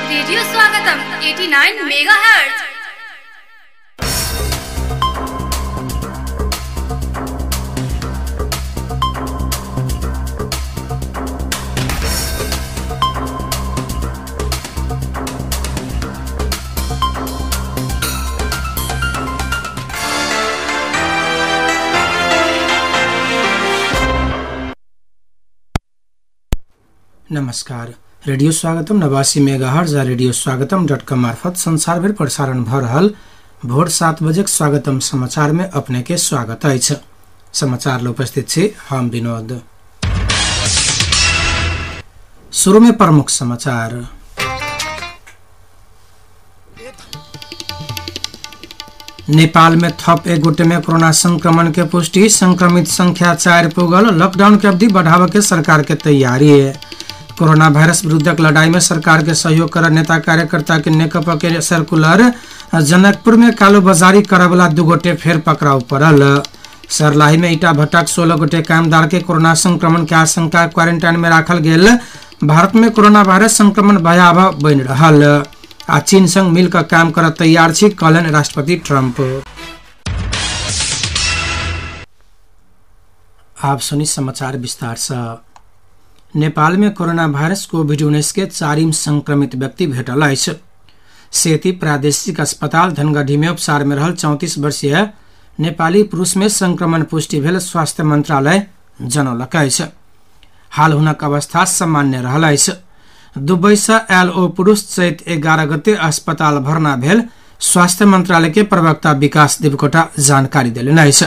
Radio स्वागतम 89 megahertz. नमस्कार। Radio स्वागतम 89 मेगाहर्ट्ज आ रेडियो स्वागतम .com मार्फत संसारभरि प्रसारण भ रहल भोर 7 बजे स्वागतम समाचार में अपने के स्वागत अछि। समाचार ल उपस्थित छी हम विनोद। शुरू में प्रमुख समाचार। नेपाल में थप एक गोटे में कोरोना संक्रमण के पुष्टि, संक्रमित संख्या 4 पुगल, लॉकडाउन के अवधि बढ़ावे के सरकार के तैयारी है। कोरोना वायरस विरुद्धक लड़ाई में सरकार के सहयोग कर नेता कार्यकर्ता के नेकपा के सर्कुलर। जनकपुर में कालोबाजारी करवला 2 गोटे फेर पकड़ाव पड़ल। सरलाही में ईटा भट्टाक 16 गोटे कामदार के कोरोना संक्रमण के आशंका क्वारेंटाइन में राखल गेल। भारत में कोरोना वायरस संक्रमण भयावह बनि रहल आ चीन संग मिलकर काम कर तैयार छी, कहलनि राष्ट्रपति ट्रंप। आप सुनी समाचार विस्तार से। नेपाल में कोरोना वायरस कोभिड-19 के 4 संक्रमित व्यक्ति भेटल अछि। सेती प्रादेशिक अस्पताल धनगढ़ी में उपचार में रहल 34 वर्षीय नेपाली पुरुष में संक्रमण पुष्टि भेल स्वास्थ्य मंत्रालय जनौलक अछि। हाल हुनक अवस्था सामान्य रहल अछि। दुबई से आयल ओ पुरुष चैत 11 गते अस्पताल भर्ना भेल स्वास्थ्य मंत्रालय के प्रवक्ता विकास देवकोटा जानकारी देलनि अछि।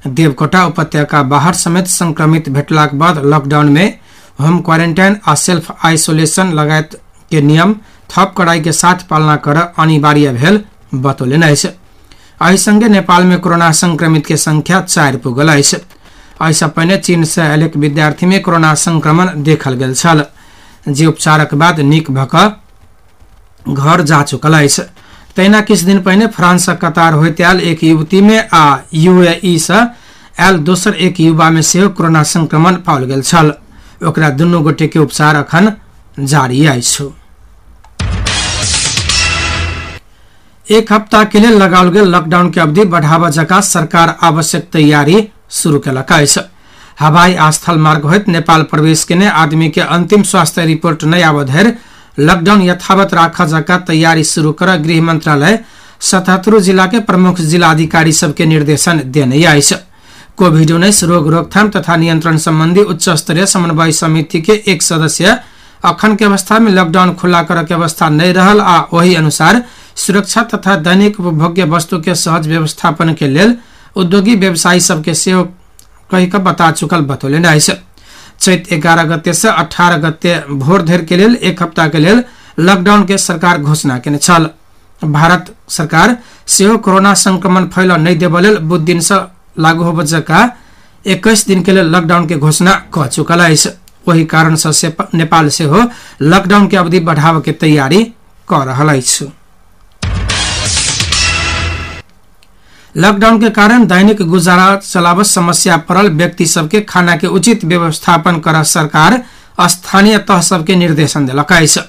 देवकोटा उपत्यका बाहर समेत संक्रमित भेटलाक बाद लॉकडाउन में होम क्वारेंटाइन आ सेल्फ आइसोलेशन लगायत के नियम थप कड़ाई के साथ पालना कर अनिवार्य भेल बतौलनि अछि। एहि संगे नेपाल में कोरोना संक्रमित के संख्या 4 पुगल अछि। एहिसँ पहिने चीन से आयल एक विद्यार्थी में कोरोना संक्रमण देखल गेल छल, जे उपचारक बाद नीक भऽ कऽ घर जा चुकल अछि। तहिना किछु दिन पहिने फ्रांस से कतार होइत आयल एक युवती में आ यूएई से आयल दोसर एक युवा में सेहो कोरोना संक्रमण पाओल गेल छल। ओकरा दुनू गोटे के उपचार अखन जारी अछि। एक हफ्ता के लेल लगाओल गेल लॉकडाउन के अवधि बढ़ावा जकाँ सरकार आवश्यक तैयारी शुरू केलक अछि। हवाई आ स्थल मार्ग होइत नेपाल प्रवेश केने आदमी के अंतिम स्वास्थ्य रिपोर्ट नहि आबऽ धरि लॉकडाउन यथावत राखऽ जकाँ तैयारी शुरू कर गृह मंत्रालय 77 जिला के प्रमुख जिलाधिकारी सबके निर्देशन देने अछि। कोभिड-19 रोग रोकथाम तथा नियंत्रण संबंधी उच्च स्तरीय समन्वय समिति के एक सदस्य अखन के अवस्था में लॉकडाउन खुला कर के अवस्था नहीं रहल आ ओही अनुसार सुरक्षा तथा दैनिक उपभोग्य वस्तु के सहज व्यवस्थापन के लेल उद्योगी व्यवसायी सबके सेहो कहि कऽ बता चुकल बतौलनि अछि। चैत 11 गते से 18 गते भोर धरि के लेल एक हफ्ता के लेल लॉकडाउन के सरकार घोषणा केने छल। भारत सरकार सेहो कोरोना संक्रमण फैलऽ नहि देबऽ लेल बुध दिन से लागू होबऽ जकाँ 21 दिन के लेल लॉकडाउन के घोषणा कऽ चुकल अछि। ओहि कारण से नेपाल सेहो लॉकडाउन के अवधि बढ़ाबऽ के तैयारी कऽ रहल अछि। लॉकडाउन के कारण दैनिक गुजारा चलाबऽ समस्या पड़ल व्यक्ति सबके खाना के उचित व्यवस्थापन कर सरकार स्थानीय तह सबके निर्देशन देलक अछि।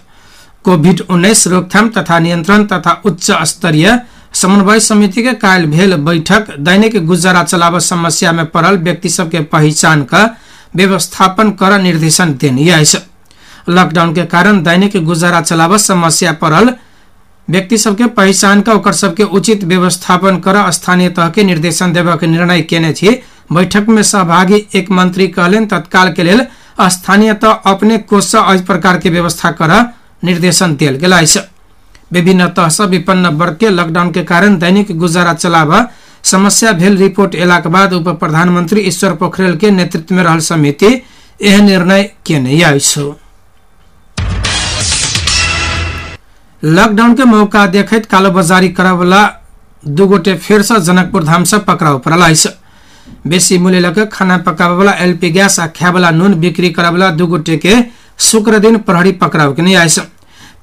कोभिड-19 रोकथाम तथा नियंत्रण तथा उच्च स्तरीय समन्वय समिति के काल्हि भेल बैठक दैनिक गुजारा चलाबऽ समस्या में पड़ल व्यक्ति सबके पहचान कर व्यवस्थापन कर निर्देशन देने अछि। लॉकडाउन के कारण दैनिक गुजारा चलाबऽ समस्या पड़ल व्यक्ति सबके पहचान कर ओकर सबके उचित व्यवस्थापन कर स्थानीय तह के निर्देशन देबऽ के निर्णय केने छी। बैठक में सहभागी एक मंत्री कहलनि तत्काल के लेल स्थानीय तह अपने कोष से एहि प्रकार के व्यवस्था कर निर्देशन देल गेल अछि। विभिन्न तह से विपन्न वर्ग के लॉकडाउन के कारण दैनिक गुजारा चलाबऽ समस्या भेल रिपोर्ट एलाक बाद उप प्रधानमंत्री ईश्वर पोखरेल के नेतृत्व में रहल समिति एहन निर्णय केने अछि। लॉकडाउन के मौका देखैत कालोबाजारी करवला 2 गोटे फेर से जनकपुर धाम से पकड़ाव पड़ल अछि। बेसी मूल्य लऽ खाना पकाबैवला एलपी गैस आ खायवला नून बिक्री करवला 2 गोटे के शुक्र दिन प्रहरी पकड़ाव केने अछि।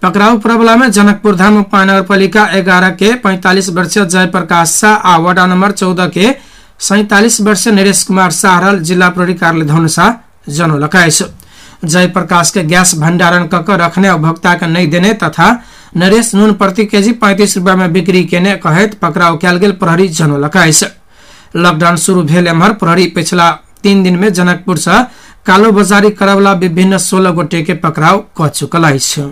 पकड़ाव पड़वला में जनकपुर धाम उपमहानगरपालिका 11 के 45 वर्षीय जयप्रकाश शाह आ वार्ड नंबर 14 के 47 वर्षीय नरेश कुमार शाह रहल जिला प्रहरी कार्यालय धनुषा जनौलक अछि। जयप्रकाश के गैस भंडारण क रखने उपभोक्ता के नहीं देने तथा नरेश नून प्रति केजी 35 रुपया में बिक्री केने कहैत पकड़ाव कयल गेल प्रहरी जनौलक अछि। लॉकडाउन शुरू भेल एम्हर प्रहरी पिछला 3 दिन में जनकपुर से कालोबाजारी करवला विभिन्न 16 गोटे के पकड़ाव क चुकल अछि।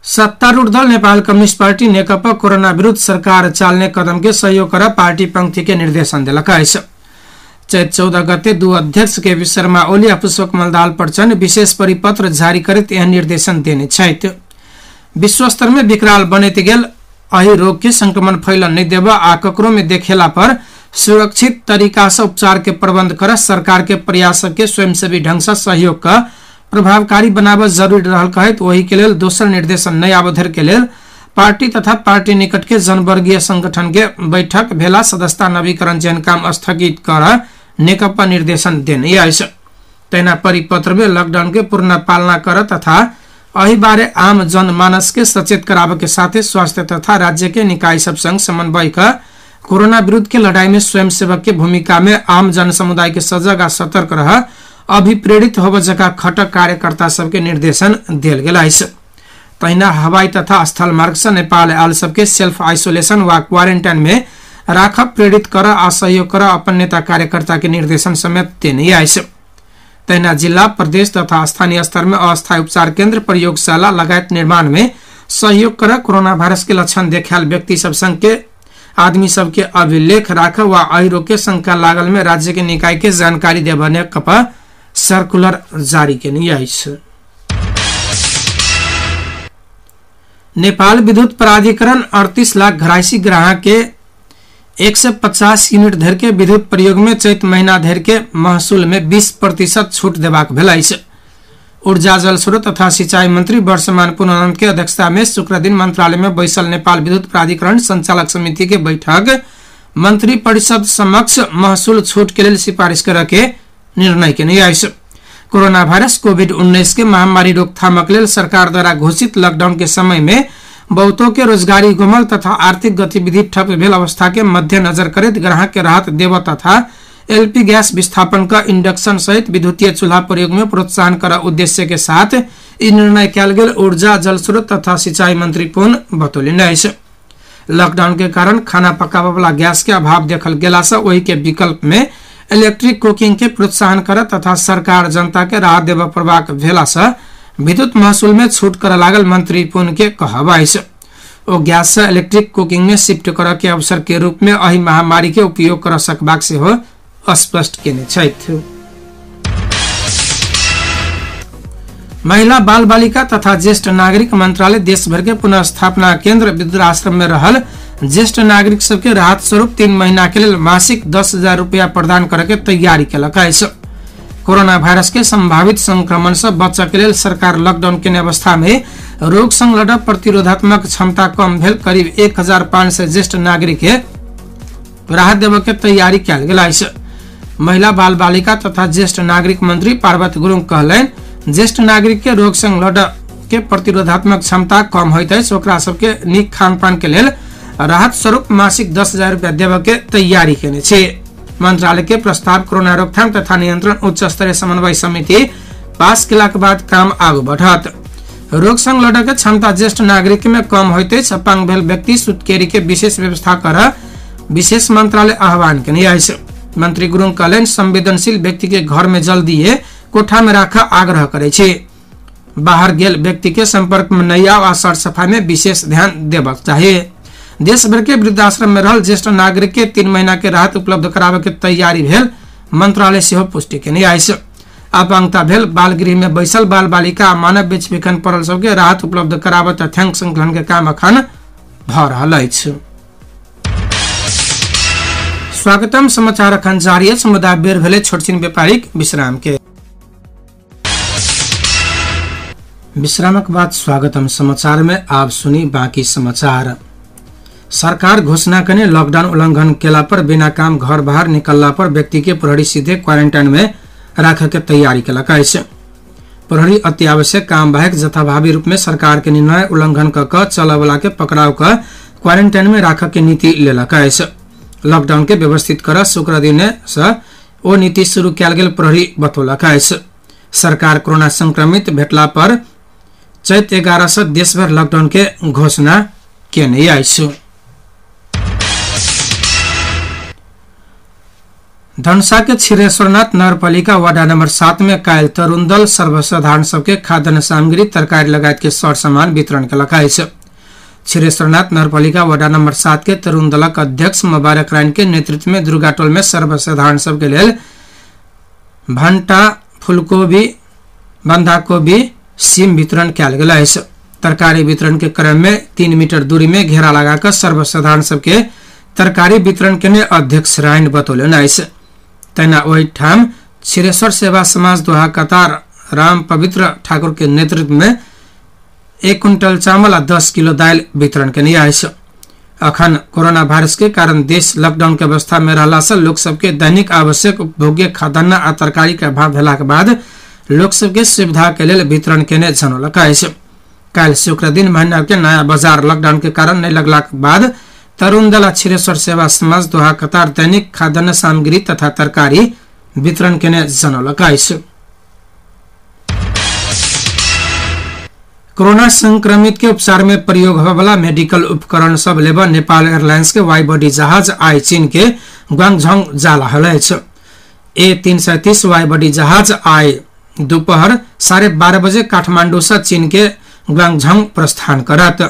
सत्तारूढ़ दल Nepal communist party Nekapa corona विरुद्ध सरकार चालने कदम के सहयोग कर पार्टी पंक्ति के निर्देशन देलक अछि। चैत 14 गते दू अध्यक्ष के पी शर्मा ओली आ पुष्पकमल दाहाल प्रचण्ड विशेष परिपत्र जारी करैत एहन निर्देशन देने छथि। विश्व स्तर में विकराल बनैत गेल एहि रोग के संक्रमण फैलन नहीं देबा आ ककरो में देखेला पर सुरक्षित तरीका से उपचार के प्रबंध कर सरकार के प्रयास के स्वयंसेवी ढंग से सहयोग का प्रभावकारी बनाबऽ जरूरी रहल कहैत ओहि के लेल दोसर निर्देशन नहि आबधर के लेल पार्टी तथा पार्टी निकट के जनवर्गीय संगठन के बैठक भेला सदस्यता नवीकरण जेहन काम स्थगित कर नेकपा निर्देशन देने अछि। तहिना परिपत्र में लॉकडाउन के पूर्ण पालना कर तथा एहि बारे आम जनमानस के सचेत कराबे के साथे स्वास्थ्य तथा राज्य के निकाय सब संग समन्वय कर कोरोना विरुद्ध के लड़ाई में स्वयंसेवक के भूमिका में आम जन समुदाय के सजग आ सतर्क रह अभिप्रेरित होब जका खटक कार्यकर्ता सबके निर्देशन देल गेल अछि। तहिना हवाई तथा स्थल मार्ग से नेपाल आयल सबके सेल्फ आइसोलेशन वा क्वारेंटाइन में राखब प्रेरित कर आ सहयोग कर अपन नेता कार्यकर्ता के निर्देशन समेत देने अछि। तहिना जिला प्रदेश तथा स्थानीय स्तर में अस्थायी उपचार केंद्र प्रयोगशाला लगायत निर्माण में सहयोग कर कोरोना वायरस के लक्षण देखायल व्यक्ति सब संग के आदमी सबके अभिलेख राख वा एहि रोग के शंका लागल में राज्य के निकाय के जानकारी देबऽ नेकपा सर्कुलर जारी केने अछि। नेपाल विद्युत प्राधिकरण 38 लाख घरायसी ग्राहक के 150 यूनिट धरि के विद्युत प्रयोग में चैत महीना धरि के महसूल में 20% छूट देबाक भेल अछि। ऊर्जा जल स्रोत तथा सिंचाई मंत्री वर्षमान पुनः के अध्यक्षता में शुक्रदिन मंत्रालय में बैसल नेपाल विद्युत प्राधिकरण संचालक समिति के बैठक मंत्री परिषद समक्ष महसूल छूट के लेल सिफारिश कर के निर्णय केने अछि। कोरोना वायरस कोविड-19 के महामारी रोकथामक लेल सरकार द्वारा घोषित लॉकडाउन के समय में बहुतों के रोजगारी गुमल तथा आर्थिक गतिविधि ठप भेल अवस्था के मद्देनजर करैत ग्राहक के राहत देव तथा एलपी गैस विस्थापन का इंडक्शन सहित विद्युतीय चूल्हा प्रयोग में प्रोत्साहन कर उद्देश्य के साथ ई निर्णय कयल गेल ऊर्जा जल स्रोत तथा सिंचाई मंत्री पुन बतौलनि अछि। लॉकडाउन के कारण खाना पकाबय वाला गैस के अभाव देखल गेला से ओहि के विकल्प में इलेक्ट्रिक कुकिंग के प्रोत्साहन कर तथा सरकार जनता के राहत देबय पड़बाक भेला से विद्युत महसूल में छूट कर लागल मंत्री पुन के कहब अछि। ओ गैस से इलेक्ट्रिक कुकिंग में शिफ्ट करऽ के अवसर के रूप में एहि महामारी के उपयोग कर सकबाक सेहो स्पष्ट केने छथि। महिला बाल बालिका तथा ज्येष्ठ नागरिक मंत्रालय देशभर के पुनर्स्थापना केंद्र वृद्धाश्रम में रहल ज्येष्ठ नागरिक सबके राहत स्वरूप 3 महीना के लेल मासिक 10,000 रुपया प्रदान करे के तैयारी केलक अछि। कोरोना वायरस के संभावित संक्रमण से बचऽ के लेल सरकार लॉकडाउन के अवस्था में रोग संग लड़ब प्रतिरोधात्मक क्षमता कम भेल करीब 1500 ज्येष्ठ नागरिक के राहत देबऽ के तैयारी कयल गेल अछि। महिला बाल बालिका तथा ज्येष्ठ नागरिक मंत्री पार्वत गुरुङ कहलनि ज्येष्ठ नागरिक के रोग संग लड़ऽ के प्रतिरोधात्मक क्षमता कम होइत अछि, ओकरा सबके नीक खानपान के लेल राहत स्वरूप मासिक 10,000 रुपया देबऽ के तैयारी केने छै। मंत्रालय के प्रस्ताव कोरोना रोकथाम तथा नियंत्रण उच्च स्तरीय समन्वय समिति पास केलाक बाद काम आगू बढ़त। रोग संग लड़ऽ के क्षमता ज्येष्ठ नागरिक में कम होइत अछि, अपांग भेल व्यक्ति सुतकेरी के विशेष व्यवस्था कर विशेष मंत्रालय आह्वान केने अछि। मंत्री गुरुङ कहलनि संवेदनशील व्यक्ति के घर में जल्दीए कोठा में राख आग्रह करै छै। बाहर गेल व्यक्ति के संपर्क में नहीं आव आ सर सफाई में विशेष ध्यान देबाक चाही। देशभर के वृद्धाश्रम में रहल ज्येष्ठ नागरिक के 3 महीना के राहत उपलब्ध कराबे के तैयारी भेल मंत्रालय सेहो पुष्टि केने अछि। अपांगता भेल बाल गृह में बैसल बाल बालिका मानव बेच बिखन पड़ल सबके राहत उपलब्ध कराबे तथ्यांक संकलन के काम अखन भऽ रहल अछि। स्वागतम समाचार अखन जारी अछि, मुदा बेर भेलै छोटछिन व्यापारिक विश्राम के। विश्रामक बाद स्वागतम समाचार में आप सुनी बाकी समाचार। सरकार घोषणा कने लॉकडाउन उल्लंघन केला पर बिना काम घर बाहर निकलला पर व्यक्ति के प्रहरी सीधे क्वारेंटाइन में राखे के तैयारी केलक अछि। प्रहरी अत्यावश्यक काम बाहेक जथाभावी रूप में सरकार के निर्णय उल्लंघन क चलवला के पकड़ाव क क्वारेंटाइन में राखे के नीति लेलक अछि। लॉकडाउन के व्यवस्थित कर शुक्र दिन से ओ नीति शुरू कयल गेल प्रहरी बतौलक अछि। सरकार कोरोना संक्रमित भेटला पर चैत 11 से देशभर लॉकडाउन के घोषणा केने अछि। धनुषा के क्षीरेश्वरनाथ नगरपालिका वार्ड नंबर 7 में काल्हि तरुण दल सर्वसाधारण सबके खाद्यान्न सामग्री तरकारी लगायत के सर सामान वितरण केलक अछि। क्षीरेश्वरनाथ नगरपालिका वार्ड नंबर 7 के तरुण दलक अध्यक्ष मुबारक राइन के नेतृत्व में दुर्गाटोल में सर्वसाधारण सबके लेल भंटा, फूलकोबी, बंधाकोबी, सिम वितरण कयल गेल अछि। तरकारी वितरण के क्रम में 3 मीटर दूरी में घेरा लगाकर सर्वसाधारण सबके तरकारी वितरण केने अध्यक्ष राइन बतौलनि अछि। तहिना ओहिठाम क्षीरेश्वर सेवा समाज दोहा कतार राम पवित्र ठाकुर के नेतृत्व में 1 क्विंटल चावल आ 10 किलो दालि वितरण केने अछि। अखन कोरोना वायरस के कारण देश लॉकडाउन के अवस्था में रहला से लोक सबके दैनिक आवश्यक उपभोग्य खाद्यान्न आ तरकारी के अभाव भेलाक बाद लोक सबके सुविधा के लेल वितरण केने जनौलक अछि। काल्हि शुक्र दिन महीना के नया बाजार लॉकडाउन के कारण नहीं लगलाक बाद तरुण दल आ क्षीरेश्वर सेवा समाज दोहा कतार दैनिक खाद्यान्न सामग्री तथा तरकारी वितरण केने जनौलक अछि। कोरोना संक्रमित के उपचार में प्रयोग होबयवला मेडिकल उपकरण सब लेबऽ नेपाल एयरलाइंस के वाई बॉडी जहाज आइ चीन के ग्वांगझोंग जा रहल अछि। A330 why body जहाज आइ दोपहर 12:30 बजे काठमांडू से चीन के ग्वांगझोंग प्रस्थान करत।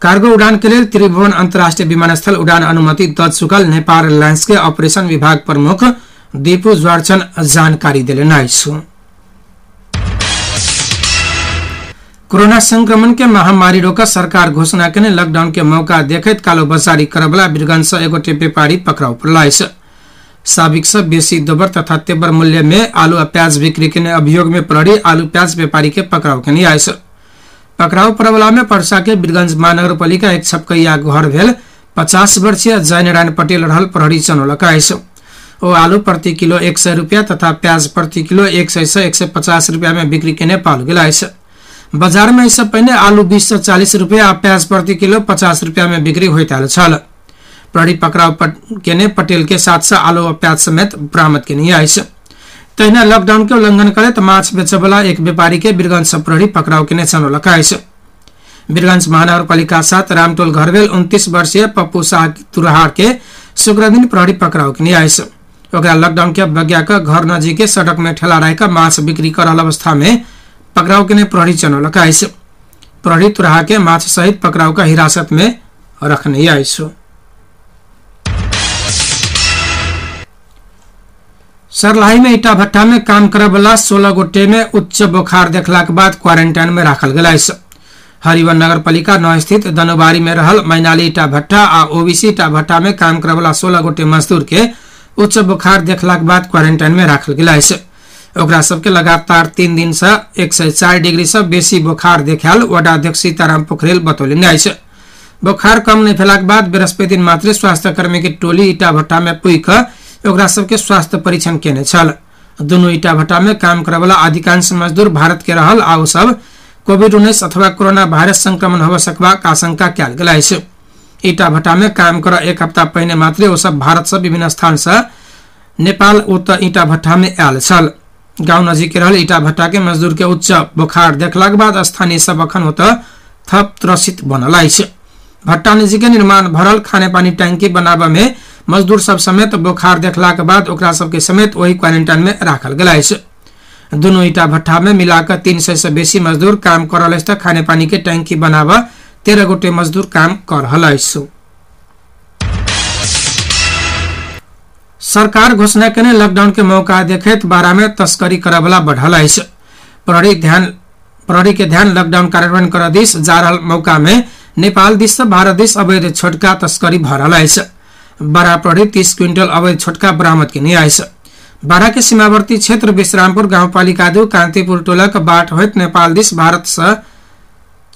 कार्गो उड़ान के लेल त्रिभुवन अंतर्राष्ट्रीय विमानस्थल उड़ान अनुमति द चुकल नेपाल एयरलाइंस के ऑपरेशन विभाग प्रमुख दीपू ज्वारचन जानकारी देलनि अछि। कोरोना संक्रमण के महामारी रोक सरकार घोषणा केने लॉकडाउन के मौका देखैत कालोबजारी करबला वीरगंज से एगोटे व्यापारी पकड़ाउ पड़ल अछि। साबिक से बेसी दोबर तथा तेबर मूल्य में आलू आ प्याज बिक्री केने अभियोग में प्रहरी आलू प्याज व्यापारी के पकड़ाउ केने अछि। पकड़ाउ पड़वला में परसा के वीरगंज महानगरपालिका 1 छपकैया घर भेल 50 वर्षीय जयनारायण पटेल रहल प्रहरी जनौलक अछि। ओ आलू प्रति किलो 100 रुपया तथा प्याज प्रति किलो 100 से 150 रुपया में बिक्री केने पाओल गेल अछि। बाजार में एहिसँ पहिने आलू 20 से 40 रुपया आ प्याज प्रति किलो 50 रुपया में बिक्री होइत आयल छल। प्रहरी पकड़ाव केने पटेल के साथ से आलू आ प्याज समेत बरामद केने अछि। तहिना लॉकडाउन के उल्लंघन करैत माछ बेचयवला एक व्यापारी के वीरगंज से प्रहरी पकड़ाव केने जनौलक अछि। वीरगंज महानगरपालिका 7 रामटोल घर भेल 29 वर्षीय पप्पू शाह तुरहार के शुक्रदिन प्रहरी पकड़ाव केने अछि। ओकरा लॉकडाउन के अवज्ञा क घर नजीक के सड़क में ठेला राखि माछ बिक्री कर रहल अवस्था में पकड़ाव केने प्रहरी जनौलक अछि। प्रहरी तुरहा के माछ सहित पकड़ाव क हिरासत में रखने अछि। सर्लाही में ईटा भट्टा में काम करयवला 16 गोटे में उच्च बोखार देखलाक बाद क्वारेंटाइन में राखल गेल अछि। हरिवन नगरपालिका 9 स्थित दनुबारी में रहल मैनाली ईटा भट्टा आ ओबीसी ईटा भट्टा में काम करयवला 16 गोटे मजदूर के उच्च बोखार देखलाक बाद क्वारेंटाइन में राखल गेल अछि। ओकरा सबके लगातार 3 दिन से 104 डिग्री से बेसी बोखार देखायल वार्डाध्यक्ष सीताराम पोखरेल बतौलनि अछि। बोखार कम नहीं भेलाक बाद बृहस्पति दिन मात्र स्वास्थ्यकर्मी के टोली ईटा भट्टा में पुगि कऽ ओकरा सबके स्वास्थ्य परीक्षण केने छल। दुनू ईटा भट्टा में काम करयवला अधिकांश मजदूर भारत के रहल आ ओ सब कोविड-19 अथवा कोरोना वायरस संक्रमण होबय सकबाक आशंका कयल गेल अछि। ईटा भट्टा में काम कर 1 हफ्ता पहिने मात्रे ओ सब भारत से विभिन्न स्थान से नेपाल ओतऽ ईटा भट्टा में आयल छल। गांव नजीक रहल ईटा भट्टा के मजदूर के उच्च बोखार देखलाक बाद स्थानीय सब अखन ओतऽ थप त्रसित बनल अछि। भट्टा नजीक निर्माण भरल खानेपानी टैंकी बनाबय में मजदूर सब समेत बोखार देखलाक बाद ओकरा सबके समेत ओहि क्वारेंटाइन में राखल गेल अछि। दुनू ईटा भट्टा में मिलाकर 300 से बेसी मजदूर काम कर रहल अछि तऽ खानेपानी के टैंकी बनाबऽ 13 गोटे मजदूर काम कर रहल अछि। सरकार घोषणा केने लॉकडाउन के मौका देखैत बारा में तस्करी करयवला बढ़ल अछि। प्रहरी के ध्यान लॉकडाउन कार्यान्वयन कर दिस जा रहल मौका में नेपाल दिस से भारत दिस अवैध छोटका तस्करी भऽ रहल अछि। बारा प्रहरी 30 क्विंटल अवैध छोटका बरामद केने अछि। बारा के सीमावर्ती क्षेत्र विश्रामपुर गाउँपालिका 2 कांतिपुर टोलक बाट होइत नेपाल दिस भारत से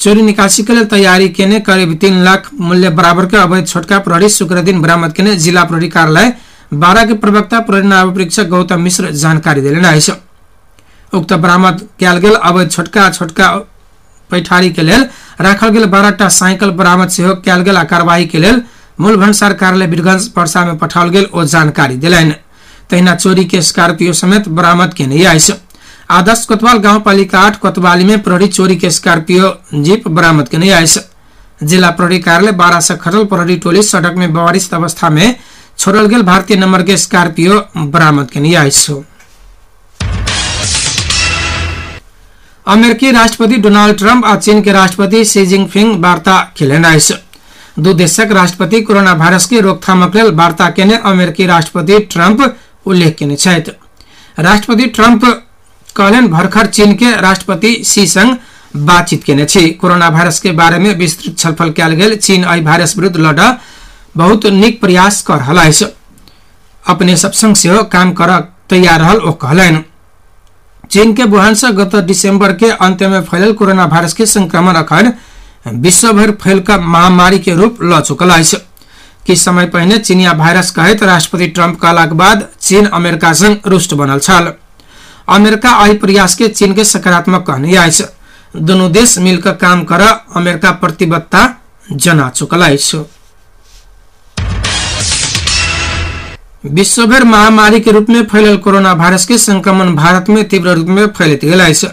चोरी निकासी के लेल तैयारी केने करीब 3 लाख मूल्य बराबर के अवैध छोटका प्रहरी शुक्र दिन बरामद केने जिला प्रहरी कार्यालय बारा के प्रवक्ता प्रहरी नायब परीक्षक गौतम मिश्र जानकारी देलनि अछि। उक्त बरामद कयल गेल अवैध छोटका छोटका पैठारी के लेल राखल गेल 12टा साइकिल बरामद सेहो कयल गेल आ कार्रवाई के लेल मूल भन्सार कार्यालय वीरगंज परसा में पठाओल गेल ओ जानकारी देलनि। तहिना चोरी के स्कॉर्पियो समेत बरामद केने अछि। आदर्श कोतवाल गाउँपालिका 8 कोतवाली में प्रहरी चोरी के स्कॉर्पियो जीप बरामद केने अछि। जिला प्रहरी कार्यालय 12 से खटल प्रहरी टोली सड़क में बवारिश अवस्था में छोड़ल गेल भारतीय नंबर के स्कॉर्पियो बरामद केने अछि। अमेरिकी राष्ट्रपति डोनाल्ड ट्रंप आ चीन के राष्ट्रपति शी जिनपिंग वार्ता केलनि अछि। दू देशक राष्ट्रपति कोरोना वायरस के रोकथामक लेल वार्ता केने अमेरिकी राष्ट्रपति ट्रंप उल्लेख केने छथि। राष्ट्रपति ट्रंप कहलनि भर्खर चीन के राष्ट्रपति she संग बातचीत केने छी। कोरोना वायरस के बारे में विस्तृत छलफल कयल गेल। चीन एहि वायरस विरुद्ध लड़ बहुत नीक प्रयास कर रहल अछि। अपने सब संग सेहो काम कर तैयार रहल ओ कहलनि। चीन के वुहान से गत दिसंबर के अंत में फैलल कोरोना वायरस के संक्रमण अखन विश्वभर फैलकर महामारी के रूप ल चुकल अछि। किछु समय पहिने चीनिया वायरस कहैत राष्ट्रपति ट्रंप कहलाक बाद चीन अमेरिका संग रुष्ट बनल छल। अमेरिका एहि प्रयास के चीन के सकारात्मक कहने अछि। दुनू देश मिलकर काम कर अमेरिका प्रतिबद्धता जना चुकल अछि। विश्वभर महामारी के रूप में फैलल कोरोना वायरस के संक्रमण भारत में तीव्र रूप में फैलैत गेल अछि।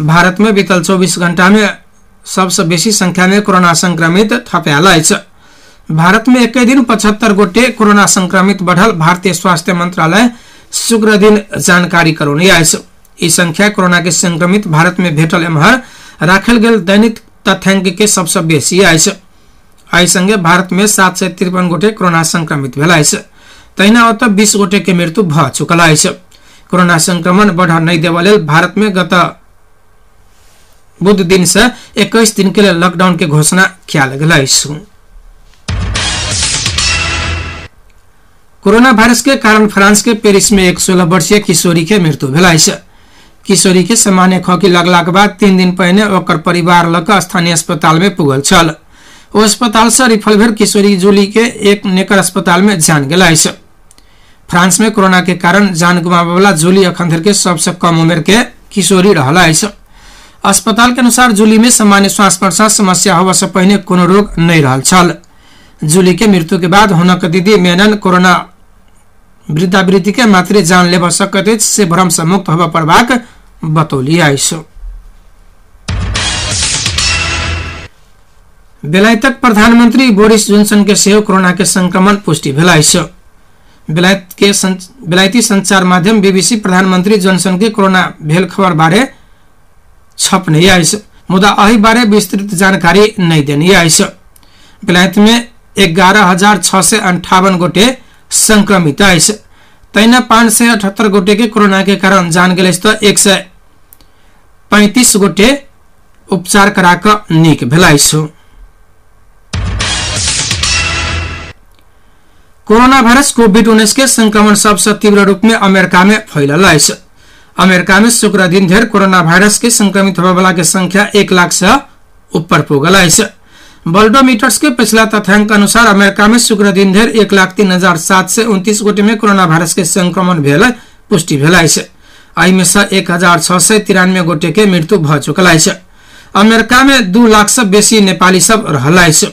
भारत में बीतल 24 घंटा में सबसे बेसी संख्या में कोरोना संक्रमित थपायल अछि। भारत में एक दिन 75 गोटे कोरोना संक्रमित बढ़ल भारतीय स्वास्थ्य मंत्रालय शुक्र दिन जानकारी करौने अछि। ई संख्या कोरोना के संक्रमित भारत में भेटल एम्हर राखल गेल दैनिक तथ्यांक के सबसे बेसी अछि। एहि संगे भारत में 753 गोटे कोरोना संक्रमित भेल अछि। तहिना ओतऽ 20 गोटे के मृत्यु भऽ चुकल अछि। कोरोना संक्रमण बढ़ नहि देबऽ लेल भारत में गत बुध दिन से 21 दिन के लेल लॉकडाउन के घोषणा कयल गेल अछि। कोरोना वायरस के कारण फ्रांस के पेरिस में एक 16 वर्षीय किशोरी के मृत्यु भेल अछि। किशोरी के सामान्य खोकी लगलाक बाद 3 दिन पहिने ओकर परिवार लऽ कऽ स्थानीय अस्पताल में पुगल छल। ओ अस्पताल से रिफल भेल किशोरी जूली के एक नेकर अस्पताल में जान गेल अछि। फ्रांस में कोरोना के कारण जान गुमाबय वाला जूली अखन धरि के सबसे कम उम्र के किशोरी रहल अछि। अस्पताल के अनुसार जूली में सामान्य श्वास प्रश्वास समस्या होबय से पहिने कोनो रोग नहीं रहल छल। जूली के मृत्यु के बाद हुनक दीदी मेनन कोरोना वृद्धावृद्धि के मात्रे जान लेबऽ सकैत अछि से भ्रम से मुक्त होबय पड़बाक बतौली अछि। बेलायतक प्रधानमंत्री बोरिस जॉनसन के सेहो कोरोना के संक्रमण पुष्टि भेल अछि। बेलायती संचार माध्यम बीबीसी प्रधानमंत्री जॉनसन के कोरोना भेल खबर बारे छपने अछि, मुदा एहि बारे विस्तृत जानकारी नहीं देने अछि। बेलायत में 11,658 गोटे संक्रमित अछि। तहिना 578 गोटे के कोरोना के कारण जान गेल अछि तऽ 135 गोटे उपचार करा कऽ नीक भेल अछि। कोरोना वायरस कोविड-19 के संक्रमण सबसे तीव्र रूप में अमेरिका में फैलल अछि। अमेरिका में शुक्र दिन धरि कोरोना वायरस के संक्रमित होबय के संख्या 1 लाख से ऊपर पुगल अछि। वर्ल्डोमीटर्स के पिछला तथ्यांक अनुसार अमेरिका में शुक्र दिन धरि 1,03,729 गोटे में कोरोना वायरस के संक्रमण भेल पुष्टि भेल अछि। एहि में से 1,693 गोटे के मृत्यु भऽ चुकल अछि। अमेरिका में 2 लाख से बेसी नेपाली सब रहल अछि।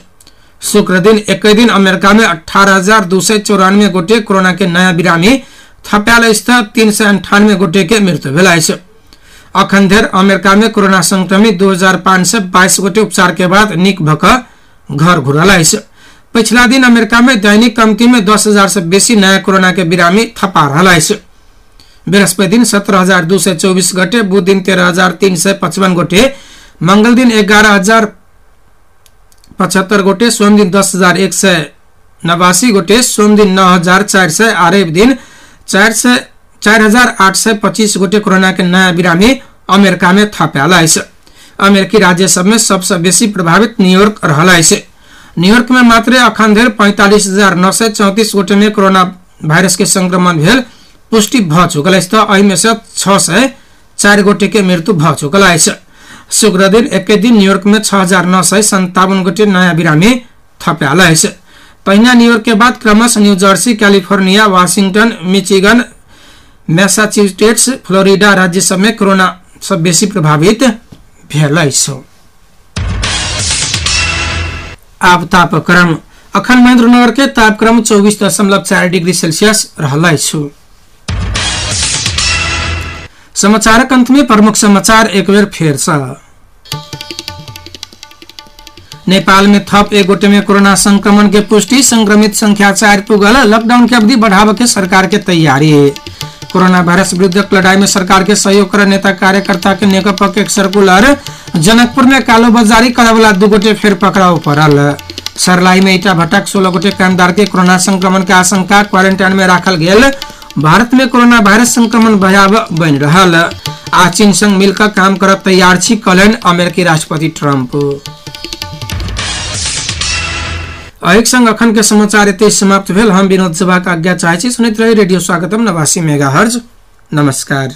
शुक्र दिन एक दिन अमेरिका में 18,294 गोटे कोरोना के नया बिरामी थपायल अछि तऽ 398 गोटे के मृत्यु भेल अछि। अखन धरि अमेरिका में कोरोना संक्रमित 2,522 गोटे उपचार के बाद नीक भऽ कऽ घर घुरल अछि। पिछला दिन अमेरिका में दैनिक कमती में 10,000 से बेसी नया कोरोना के बिरामी थपा रहल अछि। बृहस्पति दिन 17,224 गोटे, बुध दिन 13,355 गोटे, मंगल दिन 11,075 गोटे, सोम दिन 10,189 गोटे, सोम दिन 9,400 आ रवि दिन 4,825 गोटे कोरोना के नया बिरामी अमेरिका में थपायल अछि। अमेरिकी राज्य सब में सबसे बेसी प्रभावित न्यूयॉर्क रहल अछि। न्यूयॉर्क में मात्र अखन धरि 45,934 गोटे में कोरोना वायरस के संक्रमण भेल पुष्टि भऽ चुकल अछि तऽ एहि में से 604 गोटे के मृत्यु भऽ चुकल अछि। शुक्र दिन एक दिन न्यूयॉर्क में 6,957 गोटे नया बिरामी थपायल अछि। तहिना न्यूयॉर्क के बाद क्रमशः New Jersey, California, Washington, Michigan, Massachusetts, Florida राज्य सब में कोरोना सब बेसी प्रभावित भेल अछि। आब तापक्रम। अखन महेंद्रनगर के तापक्रम 24.4 डिग्री सेल्सियस रहल अछि। समाचारक अंत में प्रमुख समाचार एक बेर फेर सँ। नेपाल में थप एक गोटे में कोरोना संक्रमण के पुष्टि, संक्रमित संख्या 4 पुगल, लॉकडाउन के अवधि बढ़ावे के सरकार के तैयारी। कोरोना वायरस विरुद्ध लड़ाई में सरकार के सहयोग कर नेता कार्यकर्ता के नेकपा के सर्कुलर। जनकपुर में कालोबाजारी करे वाला 2 गोटे फेर पकड़ाव पड़ल। सरलाई में ईटा भट्टाक 16 गोटे कामदार के कोरोना संक्रमण के आशंका, क्वारेंटाइन में राखल गेल। भारत में कोरोना वायरस संक्रमण भयावह बनि रहल। आ चीन संग मिलकर काम करब तैयार छी, कहलनि अमेरिकी राष्ट्रपति ट्रंप। एहि संग अखन के समाचार एतै समाप्त भेल। हम विनोद सभाक आज्ञा चाहै छी। सुनैत रही रेडियो स्वागतम 89 मेगाहर्ज। नमस्कार।